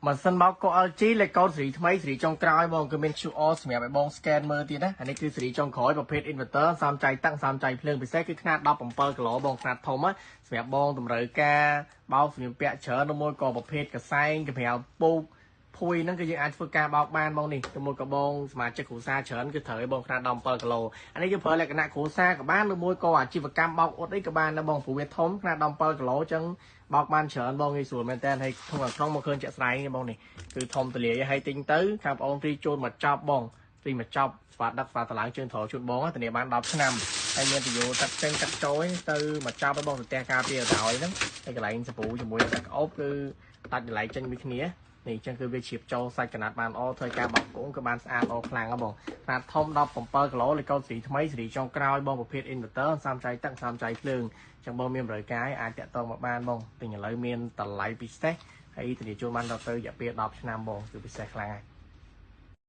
ម៉ាស៊ីនបោកក LG លេខកូដស៊េរីថ្មីស៊េរីចុងក្រោយបងគឺមាន QR សម្រាប់ឲ្យបង scan មើលទៀតណាអានេះគឺស៊េរីចុងក្រោយប្រភេទ inverter សំចៃទឹកសំចៃភ្លើងពិសេសគឺខ្នាត17គីឡូបងខ្នាតធំណាសម្រាប់បងតម្រូវការបោកសម្រាប់ពាក់ច្រើនឬមួយក៏ប្រភេទកសែងកម្រាលពូកភួយហ្នឹងគឺយើងអាចធ្វើការបោកបានបងនេះទៅមួយក៏បងសមាជិកគ្រួសារច្រើនគឺត្រូវឲ្យបងខ្នាត17គីឡូអានេះយើងប្រើលក្ខណៈគ្រួសារក៏បានឬមួយក៏អាជីវកម្មបោកអ៊ុតអីក៏បានដែរបងព្រោះវាធំខ្នាត17គីឡូអញ្ចឹងបោកបានច្រើនបងងាយស្រួលមែនតើហើយក្នុងក្នុងមកឃើញជាក់ស្ដែងនេះបងនេះគឺធំទលាយហើយទិញទៅខាងបងអូនព្រីជូនមកចប់បងព្រីមកចប់ស្វាដឹកស្វាតឡើងជើងត្រជូនបងធានាបាន10ឆ្នាំហើយមានប្រយោជន៍ទឹកចេញទឹកចូលទៅមកចប់ឲ្យបងទៅផ្ទះការពារដល់ហ្នឹងហើយកន្លែងសាប៊ូជាមួយទឹកក្អូបគឺដាច់កន្លែងចេញមួយគ្នានេះអញ្ចឹងគឺវាជ្រាបចូលសាច់កណាត់បានអធ្វើការបោកគងក៏បានស្អាតអខ្លាំងហ៎បងខ្នាតធំ17គីឡូលេខកូដស៊េរីថ្មីស៊េរីចុងក្រោយបងប្រភេទ inverter សំចៃទឹកសំចៃភ្លើងអញ្ចឹងបងមានតម្រូវការអាចតាក់ទងមកបានបងទិញឥឡូវមានតម្លៃពិសេសហើយធានាជូនបានដល់ទៅរយៈពេល10ឆ្នាំបងគឺពិសេសខ្លាំងហើយ។